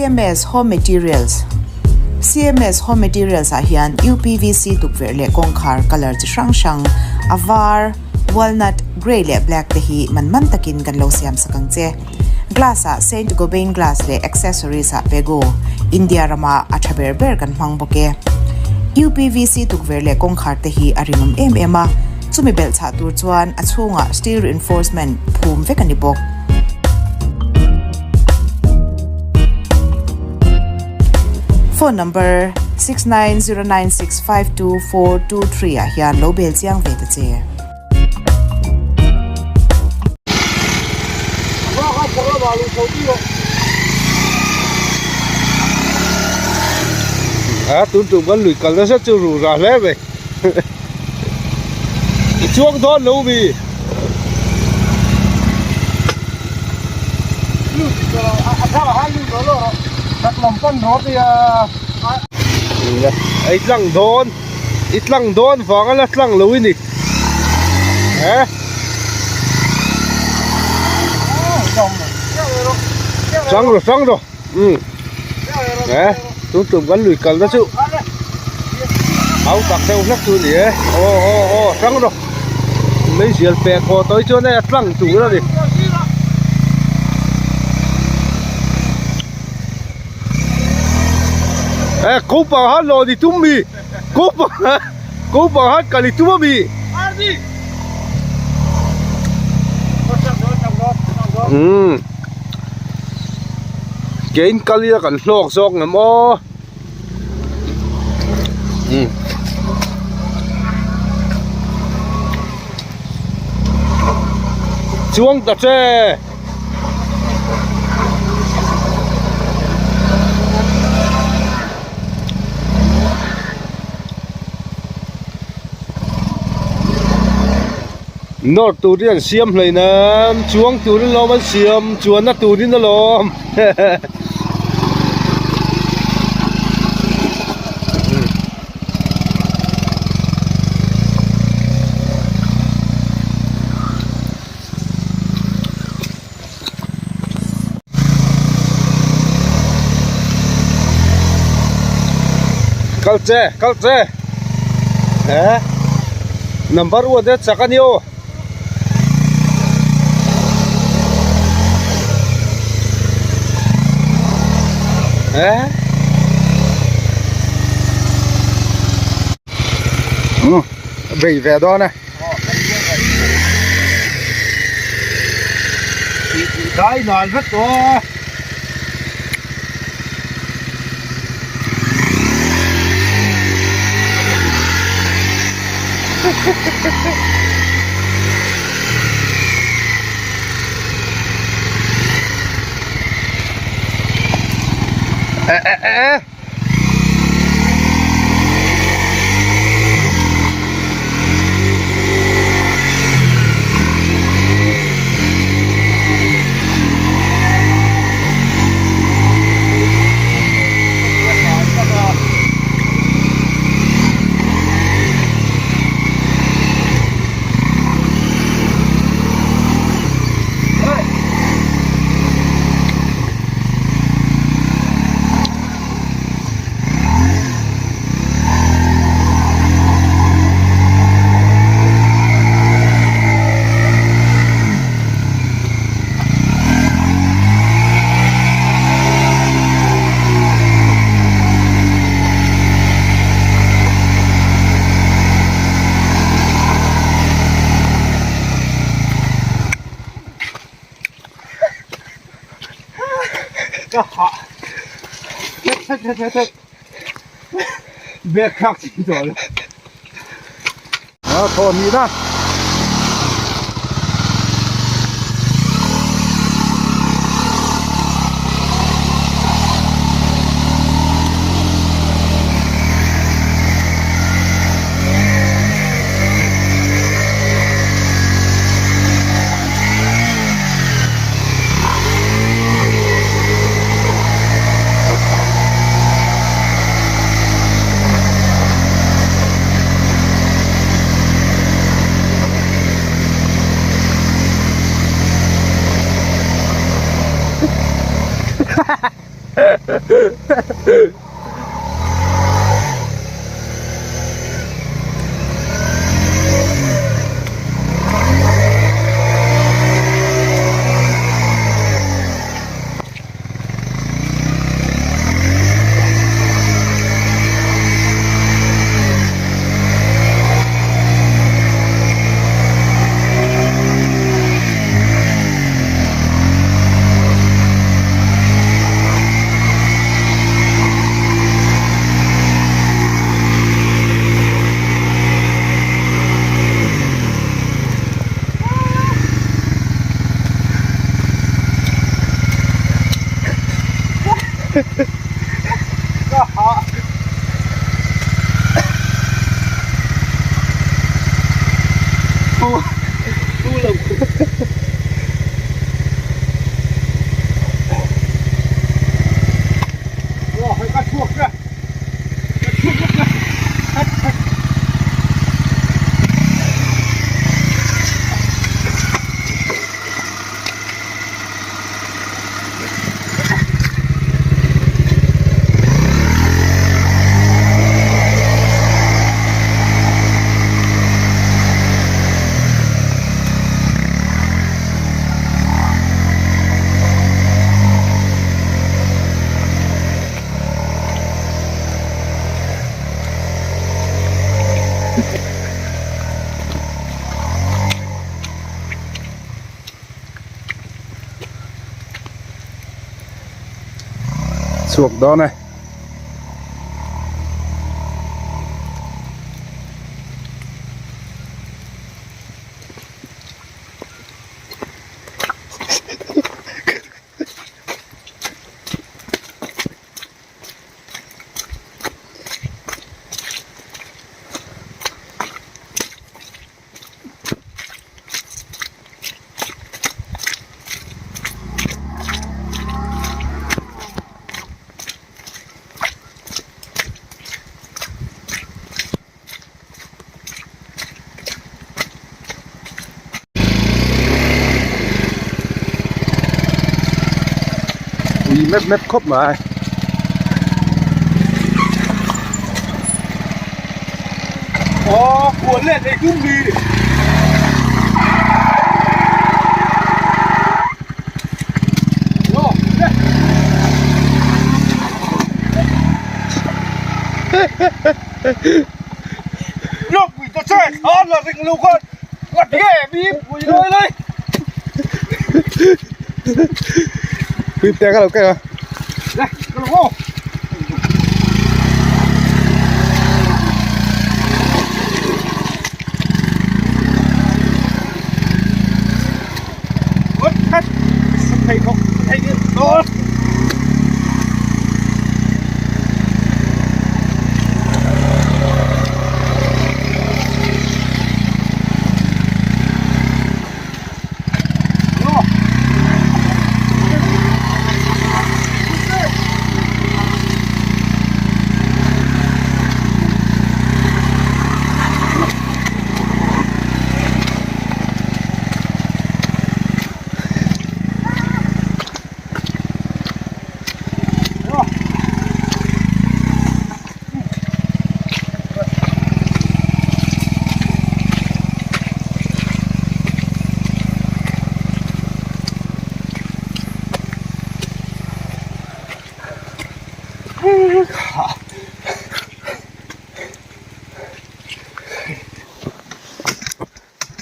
CMS Home Materials CMS Home Materials ah hian UPVC tukverh leh kawngkhar colour chi hrang hrang, a var, walnut, grey leh black te hi man man takin kan lo siam sak ang che. Glass ah Saint Gobain glass leh accessories ah Pego, India rama a tha ber ber kan hmang bawk e. UPVC tukverh leh kawngkhar te hi a rinawm em em a, chumi belh chhah tur chuan a chhungah steel reinforcement phum vek a ni bawk. Phone number 6909652423 ah hian lo bel chiang ve ta che. A tun tum kan lui kal nasa chu ruh rah hle mai i chuang dawn lo mi. I tlang dawn i tlang dawn vang a la tlang lo i ni he chang rawh chang rawh umm he tun tum kan lui kal na chu hau tak deuh hlek chu a ni e aw aw aw chang rawh meizial pek haw tawh hi chuan hei a tlang tur a ni. Eh kopang han lawn i tum mi kopang kopang han kal i tum a mi umm kein kal ila kan hlawk zawk ngam aw umm chuang ta che. Nawr turin an siam hleinem chuang turin lawm an siam chuanna turin alawm Kal che kal che eh number one te chak a ni aw eh Bei ve dawn e. Dai nan vek tawh a. Eh eh eh. Ka hah thek thek thek thek bag thlak chi tawh lo a thaw hnih na. Chhuak dawn e. Ui mep mep khawp mai. Aw kuan leh thei tum ni. Lok mui ta che khan la ring lo khan ngat nge mi pui loi loi. Pui te ka lo keng a. Le ka lo ngo.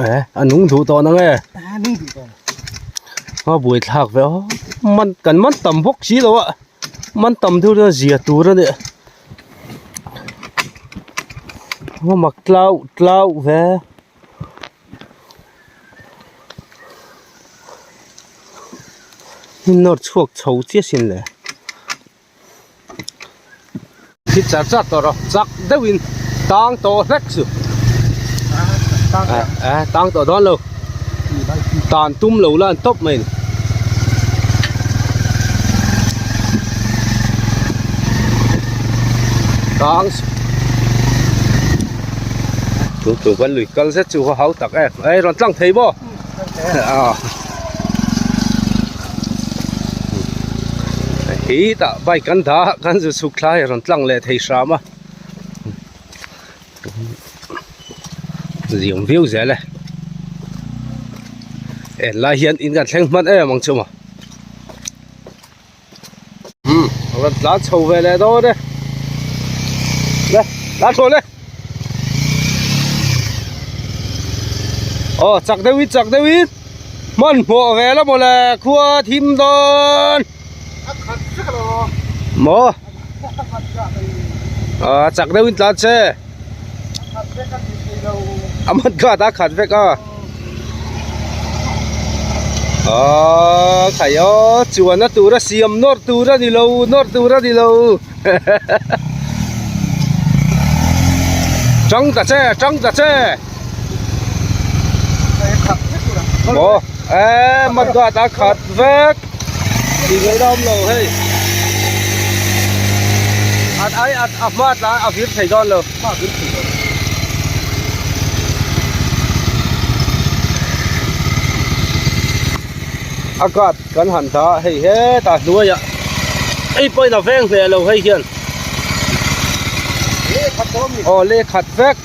Eh, a nung duh tawh na nge? A buai thlak ve aw man kan man tam bawk si lo a man tam deuh chuan zia tur a ni a mak tlau tlau ve hnim nawr chhuak chho chiah sin le. Khi char char tawh rawh chak deuhin tang tawh hlek chu eh tang tawh dawn lo tan tum lo la an tawp mai a ni. Tang tu tu kan lui kal zet chu hau tak em ei rawn tlang thei maw a. Khi tah bike kan dah a kan zu chhuk thlai a rawn tlang leh thei hram a ziam viau zel e en lai hian in kan thleng hman em ang chu maw umm a rawn tlan chho ve leh dawn e le tlan chho le aw chak deuh in chak deuh in hmanhmawh ve la mawle khua thim dawn. Maw? A chak deuhin tlan che. A man khat a khat vek a. A khai aw chuan a tur a siam nawr tur a ni lo nawr tur a ni lo. Tang ta che tang ta che. Maw? E man khat a khat vek. Tih ngaih na awm lo hei. At ai at a hma tlan a vir thei dawn lo. Hma vir thei dawn. A guard kan han dah hei hetah hnuaiah hei pawhin a veng hle lo hei hian. Aw lehkhat vek.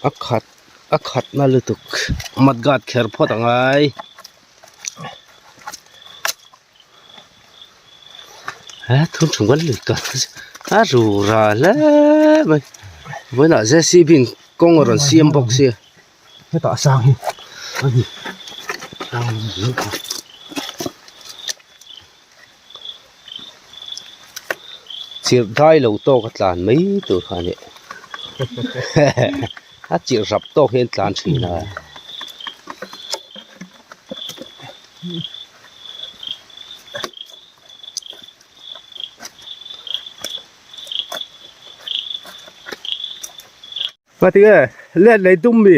A khat a khat na lutuk mud guard kher phawt a ngai. He thun thung kan lui kal a ru ra hle mai vawiinah JCB in kawng a rawn siam bawk sia hetah sang hi a ni chirh dai lo tawk a tlan mai tur kha a ni a chirh rap tawk hian tlan thin a. Ngatinge let lei tum mi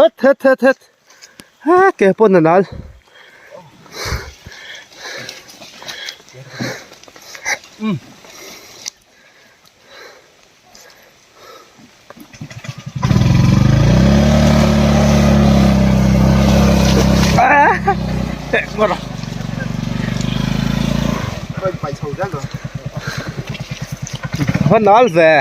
êt het het het ha ke pawn a nal. Va nal ve.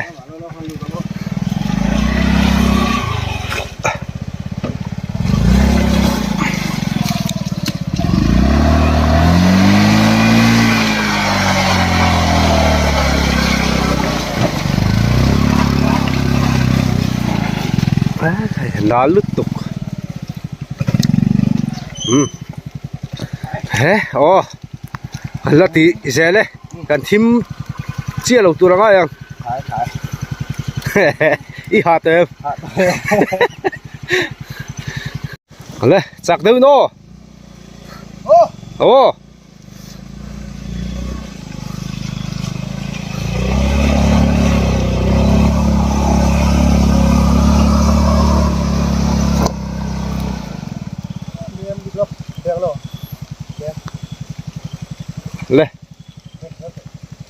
Nal lutuk umm he aw an la tih zel e kan thim chiah lo tur a ngai ang i ha tep le chak deuh in aw aw. Le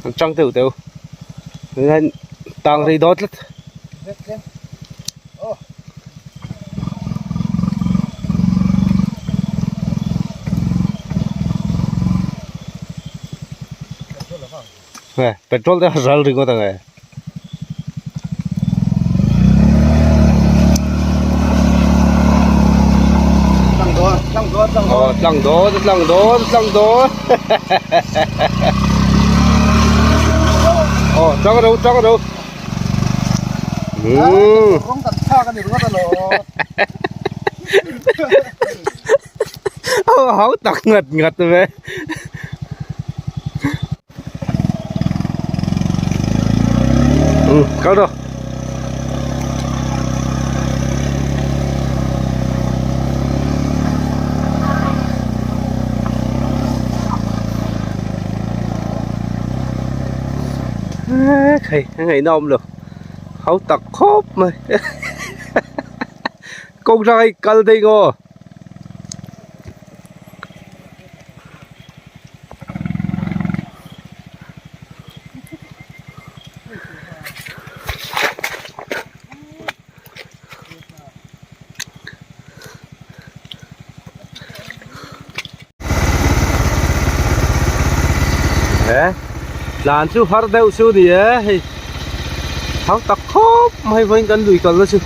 an chang deuh deuh hian tang rei dawn tlat. Petrol te a ral ringawt ang e. Aw tlang dawn tlang dawn tlang dawn aw tlang ro tlang ro. Hau tak ngat ngat ve. Kal rawh. Hei a ngaihna awm lo hau tak khawp mai kawng hrang hi kal daih ngaw. He tlan chu har deuh chu ni e hei thau tak khawp mai vawiin kan lui kalna chu.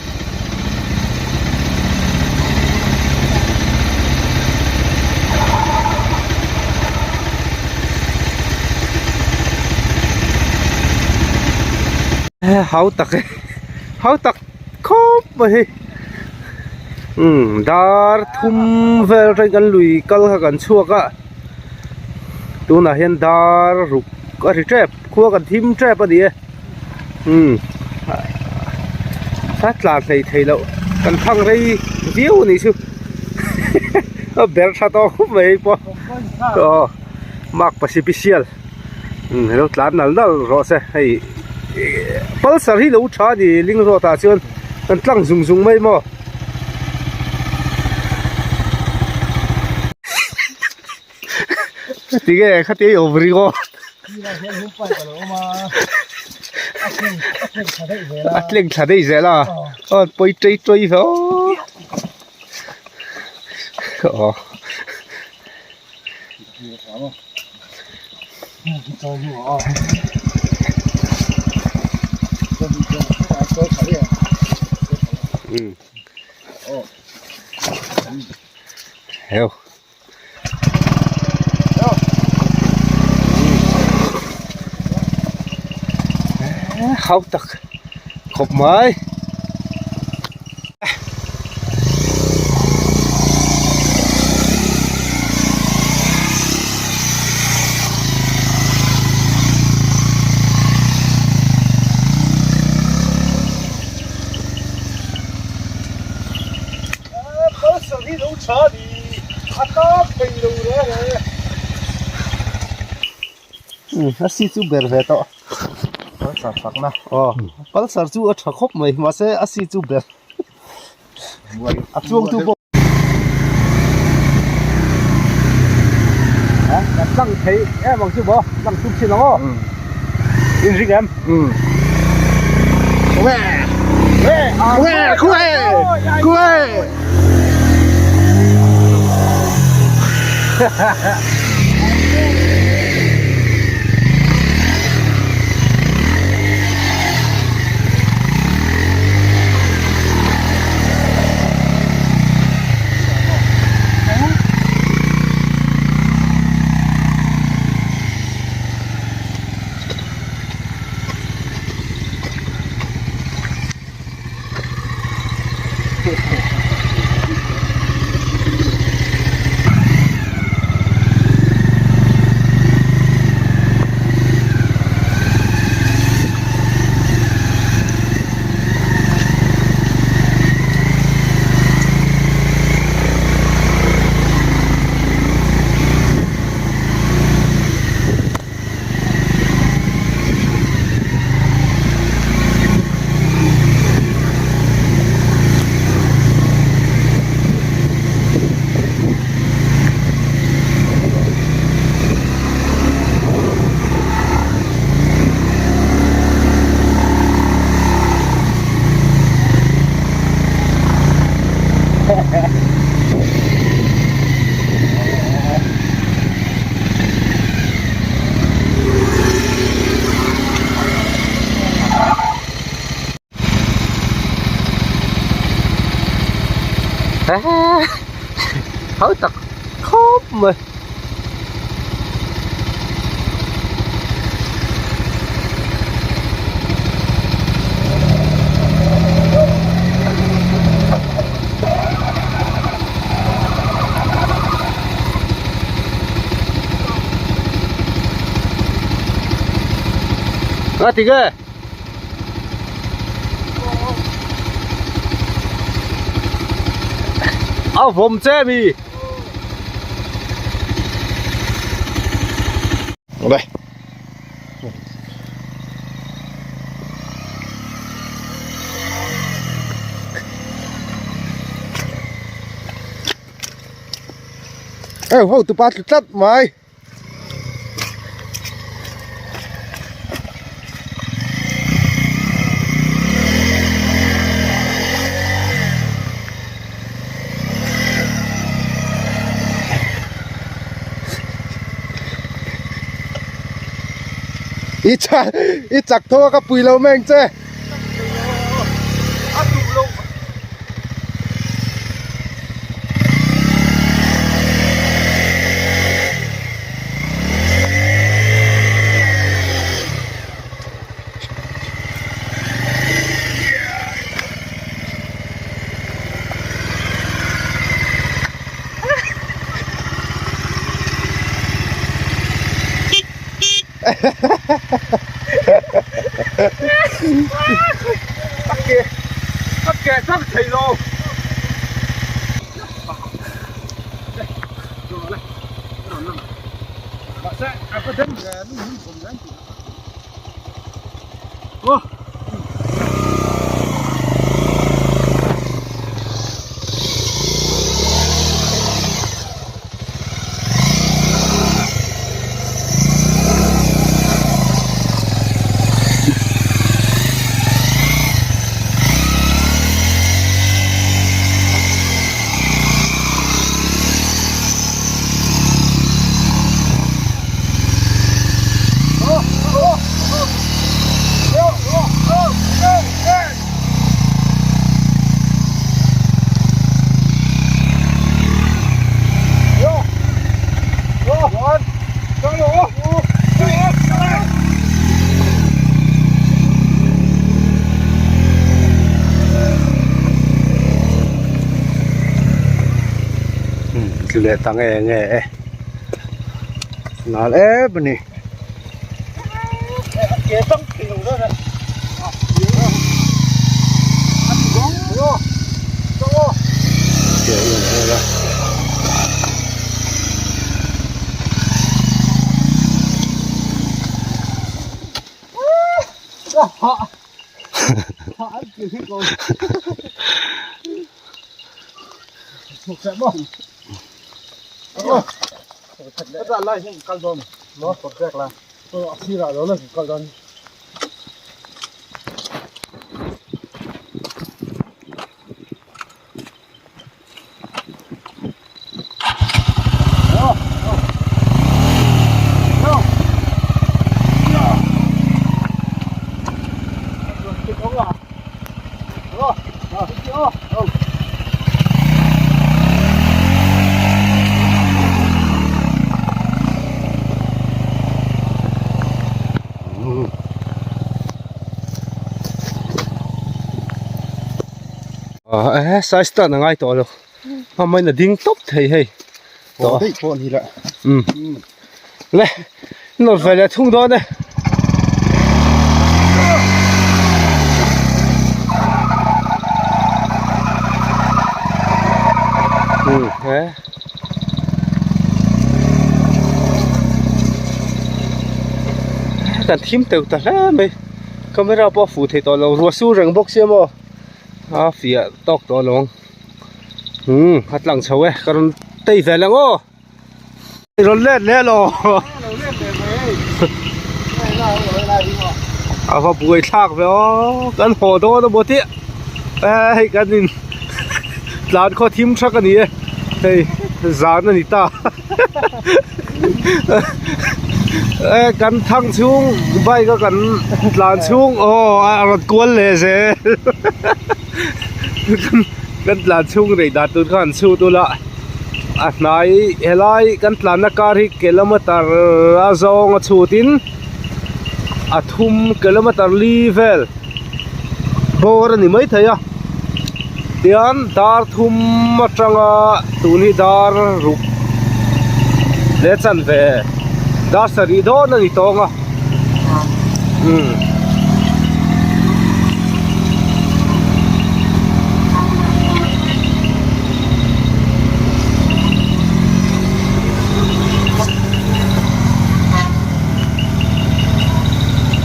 Hau tak e hau tak khawp mai hei umm dar thum vel atangin kan lui kal kha kan chhuak a tunah hian dar ruk a ri tep khua kan thim tep a ni e umm a tlan hlei thei loh kan thang rei viau a nih chu a ber tha tawh khawp mai hei pawh aw mark pasipisial. Umm helo tlan nal nal rawh se hei pulsar hi lo tha a ni ling road ah chuan kan tlang zung zung mai maw. Tinge khatia i awm ring aw a tleng thla daih zel a aw pawi tei tei hle aw. Heo. Hau tak khawp mai. A si chu ber ve tawh pulsar fakna aw pulsar chu a tha khawp mai mahse a si chu ber a chuang tu pawh kan tlang thei em ang chu maw tlang tum chin ang aw in ring em Hau tak khawp mai. Nga ti nge? A vawm che mi. Đây. Ê, ho tu pa tlat mai. I chak i chak tho a ka pui lo mai ang che. A ke chak thei lo. Tlu leh ta nge nge e nal em a ni. Aaa size tan a ngai tawh lo a main a ding tawp thei hei tawh daih pawh a ni lah umm le nawr ve leh thung dawn e. Umm he. Kan thim teuh ta hle mai camera pawh a fuh thei tawh lo ruah sur reng bawk sia maw a fiah tawk tawh lo ang umm a tlang chho e ka rawn tei vel ang aw rawn let leh lo a va buai thlak ve aw kan haw dawn a maw tih hei kan in tlan khaw thim thak a ni e hei zan a ni ta e kan thang chhung bike a kan tlan chhung aw a rawn kual leh zel kan tlan chhung rei dan tur khan chhut ula a hnai helai kan tlanna kar hi kilometer a zawng a chhut in a thum kilometer li vel bawr a ni maithei a tian dar thum atanga tun hi dar ruk leh chanve dar sarih dawn a ni tawng a umm.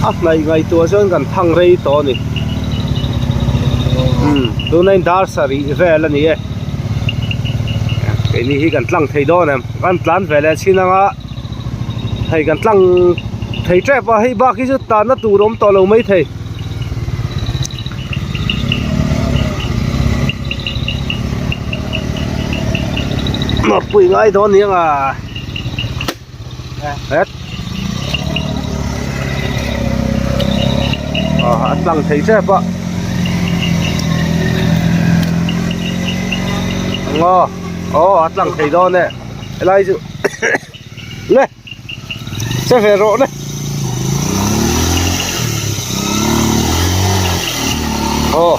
A hnaih ngaihtuah chuan kan thang rei tawh a ni umm tuna in dar sarih vel a ni e keini hi kan tlang thei dawn em kan tlan ve leh chin anga hei kan tlang thei tep a hei bak hi chu tanna tur awm tawh lo mai thei. Mapui ngai dawn ni anga het. A tlang thei tep a. Ngaw aw a tlang thei dawn e helai chu le che ve rawh le aw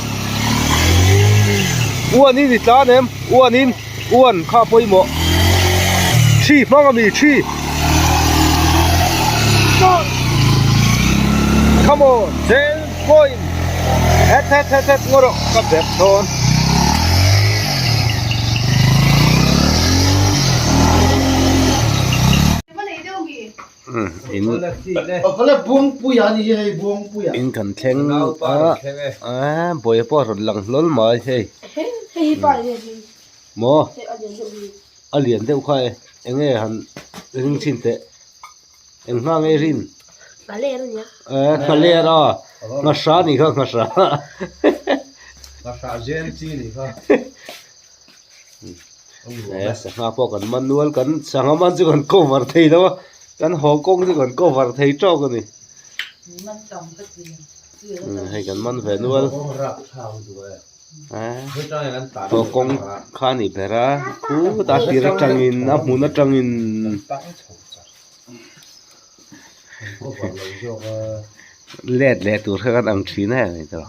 uan in i tlan em uan in uan kha pawimawh thi hmang a mi thi come on zel point het het het het ngaw rawh ka bek dawn. In in kan thleng a a buaia pawh a rawn lang hlawl mai hei maw a lian deuh kha e eng nge han ring chhin teh eng hma nge rin eh nghaler a nghahra a nih kha nghahra He sangha pawh kan man nual kan sangha man chu kan cover thei lo a kan haw kawng chu kan cover thei tawk a ni hei kan man ve nual haw kawng kha a nih ber a khutah a tir atangin a hmun atangin. Let leh tur kha kan ang thin em hei tawh.